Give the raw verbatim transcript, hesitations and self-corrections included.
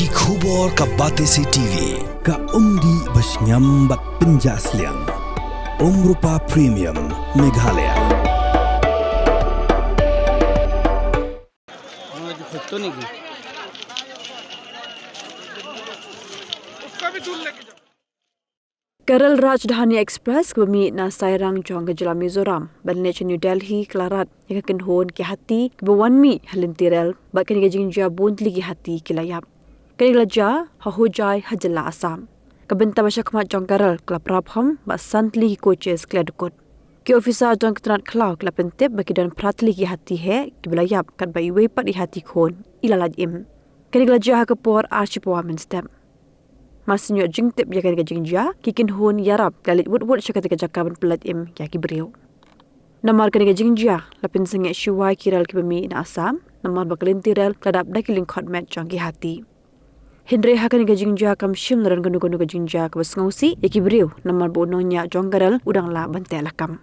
Ki khubor ka Batesi T V, ka umdih ba shngiam bad pynjah sliang. Umrupa Premium, Meghalaya. Ka Rail Rajdhani Express kaba mih na Sairang jong ka jylla Mizoram ban leit sha New Delhi ka la rat ïa ka kynhun ki hati kiba wan mih ha lynti rel, bad kane ka jingjia bun tylli ki hati ki la ïap. Kane ka la jia ha Hojai ha jylla Assam. Ka bynta ba shakhmat jong ka rel ka la pra phom bad san tylli ki coaches ki la dkut. Ki officer jong ka tnat khlaw ki la pyntip ba ki don phra tylli ki hati heh kiba la ïap, katba iwei pat i hati khun i la lait im. Kane ka la jia ha ka por ar shi pawa mynstep. Mar shen ïoh jingtip ïa kane ka jingjia, ki kynhun ïarap ki la leit wut wut sha kata ka jaka ban pynlait im ïa ki briew. Namar kane ka jingjia la pynsangeh shuwa ïa ki rel kiba mih na Assam, namar ba ka lynti rel ka la dap da ki lyngkhot met jong ki hati. Hynrei ha kane ka jingjia kam shym la don kano kano ka jingjia kaba sngewsih ïa ki briew, namar ba u nongñiah jong ka rel u dang lah ban teh lakam.